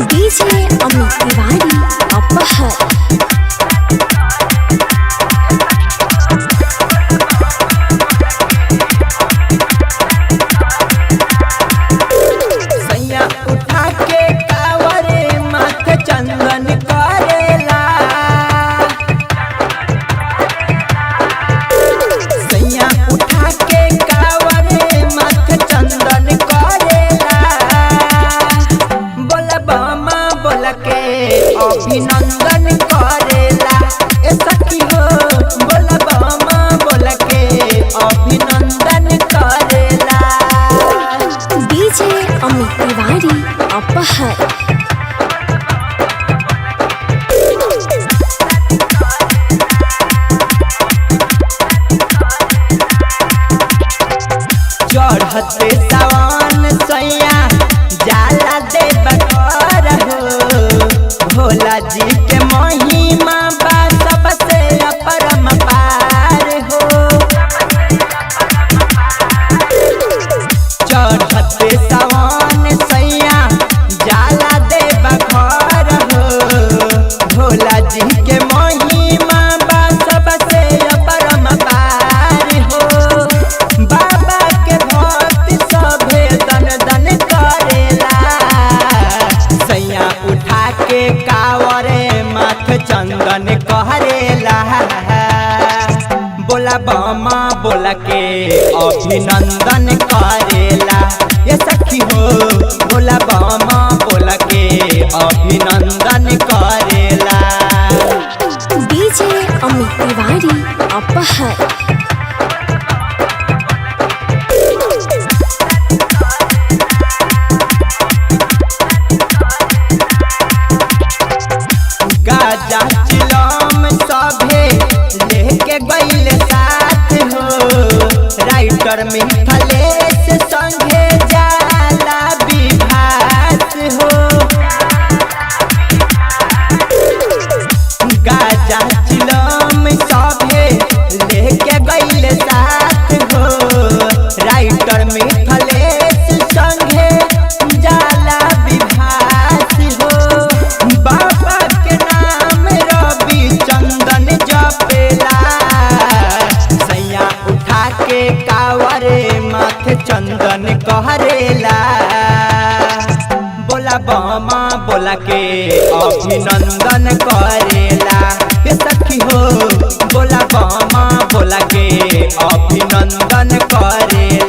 DJ Amit Tiwari अपहर। सैया उठा के कावरे माथे चंदन करेला। सैया उठा के कावरे माथे चंदन करेला। बोला बमा बोला के अभिनंदन करेला। ए सखी हो, बोला बमा बोला के अभिनंदन करेला। डीजे अमित तिवारी अपहर। चढ़ते सावन सैया जाला दे बकर हो। भोला जी के महिमा बा सबसे अपरम पार हो। चढ़ते सावन सैया जाला दे बकर हो। भोला जी के महिमा बा सबसे अपरम पार हो। बाबा के भक्ति सभे दन दन करेला। सैया उठा के कावरे माथ चंदन करेला। बोला बमा बोला के अभिनंदन करेला। ये सखी हो, बोला बमा बोला के अभिनंदन करेला। डीजे अमित तिवारी अपहर। गाजा चिलम सभे लेके गइल साथ हो। राइटर मिथलेश संगे जाला विभास हो। गाजा चिलम सभे लेके गइल साथ हो। राइटर मिथलेश संगे जाला विभास हो। बाबा के नाम रवि चंदन जपेला। सैया उठा के कावरे माथे चंदन कहरेला। बोला बमा बोला के अभिनंदन करेला। ये सखी हो, बोला बमा बोला के अभिनंदन करेला।